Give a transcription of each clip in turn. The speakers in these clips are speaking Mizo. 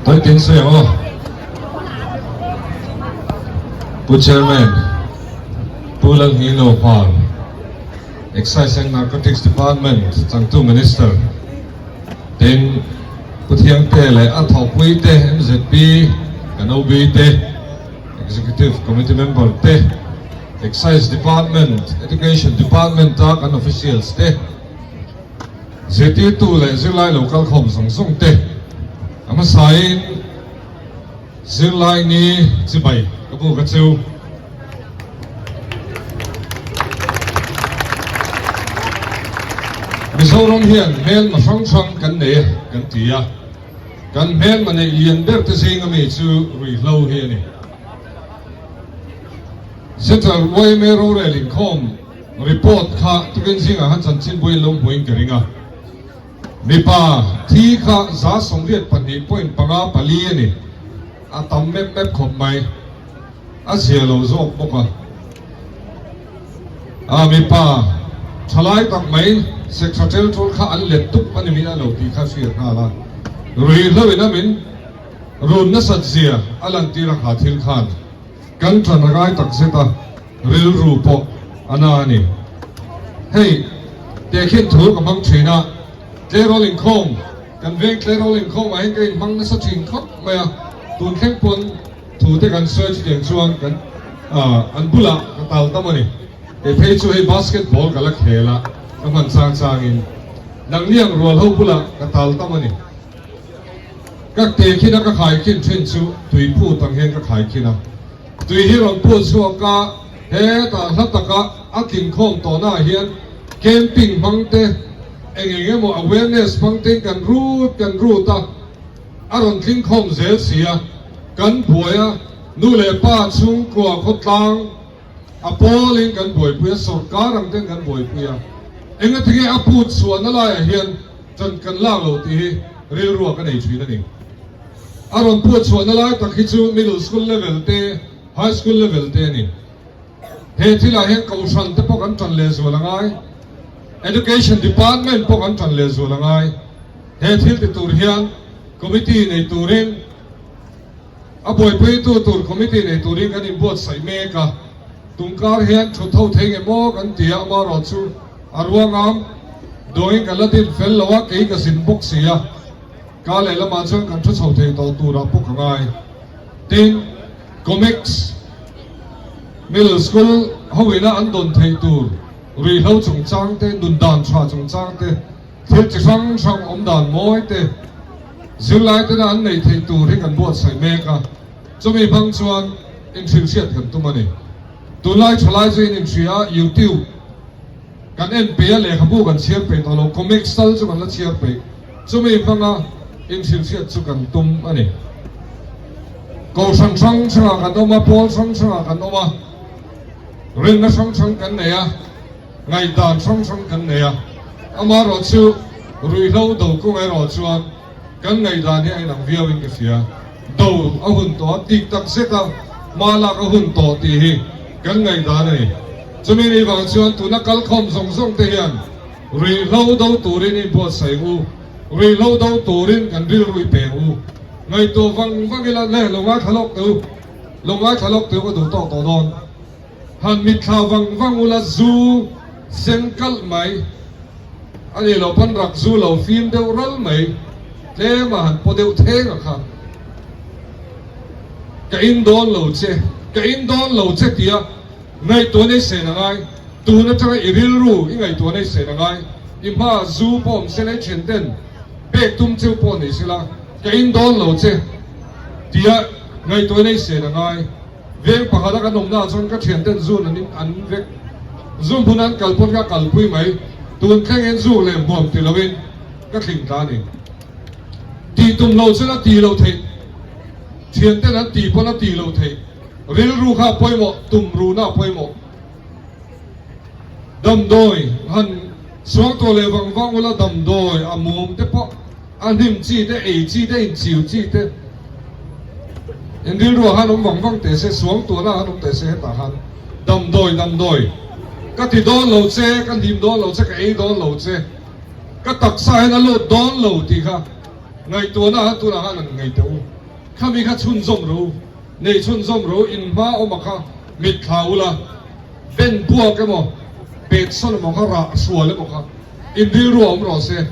Tawitin sawi ang aw. Pu Chairman, Pu Lalhngilo Hmar, Excise and Narcotics Department changtu Minister, tin Pu Thiangte leh a thawhpui te, MZP kan OB te, Executive Committee member te, Excise Department, Education Department a kan officials te, Zirtirtu leh zirlai lo kal khawm zawng zawng te a hmasain zirlai ni chibai ka buk a chu. Mizoram hian hmelma hrang hrang kan nei a kan ti a, kan hmelma neih lian ber te zinga mi chu ruihhlo hi a ni. Central yma rorel inkhawm Report kha tukin zingah khan chanchin buai lo hmuin ka ring a. Mipa thi kha 98 point panga pali a ni. A tam mep mep khawp mai. A zia lo zawk bawk a. A mipa thalai tak mai sekhra tel tul kha an let tup a ni mi a lo tih kha hriat nghal a. Ruihhlo in a min run nasat zia a lantir a kha thil khan kan tan a ngai tak zet a. Rilru pawh a na a ni. Hei, tehkhin thu ka hmang thin a, tleirawl inkhawm, kan veng tleirawl inkhawmah hian ka inhmang nasa thin khawp mai a, tun thleng pawn thu te kan sawi chutiang chuan kan an bulah ka tal tam a ni. Kei phei chu hei basketball ka la khel a, ka hman chang changin nangniang rual ho bulah ka tal tam a ni. Ka tehkhin a ka khaikhin thin chu tuiphut ang hian ka khaikhin a. Tui hi rawn put chhuak a, hetah hla taka a tlinkhawm tawhnaah hian camping hmang te, eng eng emaw awareness hmang tein kan rut kan rut a, a rawn tlingkhawm zel si a, kan buai a, nu leh pa chhungkua khawtlang a pawlin kan buaipui a, sawrkar ang ten kan buaipui a, engatinge a put chhuahna laiah hian ṭan kan lak lo tih hi rilrua ka nei ṭhin a ni. A rawn phuah chhuahna lai tak hi chu middle school level te, high school level te a ni. He thilah hian kohhran te pawh kan ṭan lehzual a ngai, Education Department pawh kan ṭan lehzual a ngai. He thil ti tur hian committee nei turin, a buaipuitu tur committee nei turin kan inbuatsaih mek a. Tungkar hian thut ho thei nge maw kan ti a, amaherawhchu a ruangam dawngin kan la din fel lo a, kei ka zin bawk si a. Ka lehlamah chuan kan thu chho thei tawh turah pawh ka ngai. Tin, Comics Middle School hoina an dawn theih tur ruihhlo chungchang te, nun dan tha chungchang te, thil chi hrang hrang awm dan mawi te, zirlai tena an neih theih tur hi kan buatsaih mek a. Chumi hmang chuan inhrilhhriat kan tum a ni. Tunlai thalai chu in inhria a, YouTube kan en peih a, lehkhabu kan chhiar peih tawh lo, comics tal chu kan la chhiar peih. Chumi hmanga inhrilhhriat chu kan tum a ni. Kohhran hrang hrangah kan awm a, pawl hrang hrangah kan awm a, rinna hrang hrang kan nei a, ngaihdan hrang hrang kan nei a. Amaherawh chu ruihhlo do kawng erawh chuan kan ngaihdan hi a inang viauin ka hria. Do a hun tawh a, tik tak zet a, hma lak a hun tawh tih hi kan ngaihdan a ni. Chumi ni vang chuan tuna kalkhawm zawng zawng te hian Ruihhlo do turin i buatsaih u, ruihhlo do turin kan rilru i peng u. Ngaihtuah vang vang ila le, lo ngaithla lawk teh u, lo ngaithla lawk teh u ka duh tawk tawh dawn. Han mitthla vang vang ula zu sen kalh mai a nih loh pawn rak zu lo fim deuh ral mai, tlem a han paw deuh theng a kha. Ka in dawn lo che, ka in dawn lo che tia ngaihtuah nei sen a ngai. Tun atanga i rilru i ngaihtuah nei sen a ngai. I hma zu pawh awm sela i thian ten pek tum cheu pawh nei sela ka in dawn lo che tia ngaihtuah nei sen a ngai. Veng pakhat a kan awmna ah chuan ka thian ten zun an in an vek. Zu hmun an kal pawn ka kalpui mai. Tun thlengin zu leh hmuam ti loin ka thling tla a ni. Tih tum lo chuan a ti lo theih. Thian ten an tih pawn a ti lo theih. Rilru kha a pawimawh, tumruhna a pawimawh. Damdawi han suang tawh leh vang vang ula damdawi a mum te pawh a hnim chi te, ei chi te, inchiu chi te in rilruah khan awm vang vang teh se, suang tuahna khan awm teh se hetah khan damdawi damdawi ka ti dawn lo che, ka hnim dawn lo che, ka ei dawn lo che, ka taksa hian a lut dawn lo tih kha. Ngaihtuahna kha tunah khan an ngei teh u. Khami kha chhunzawm rawh u, nei chhunzawm rawh u, in hma awma kha mit thla ula, ben buak emaw, pet sawn emaw kha rah hrual emaw kha in rilru a awm rawh se.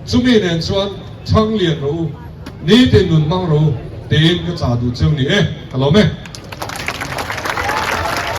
Chumi nen chuan chhang lian rawh u, nitin nun hmang rawh u tiin ka chah duh cheu ni e, ka lawm e.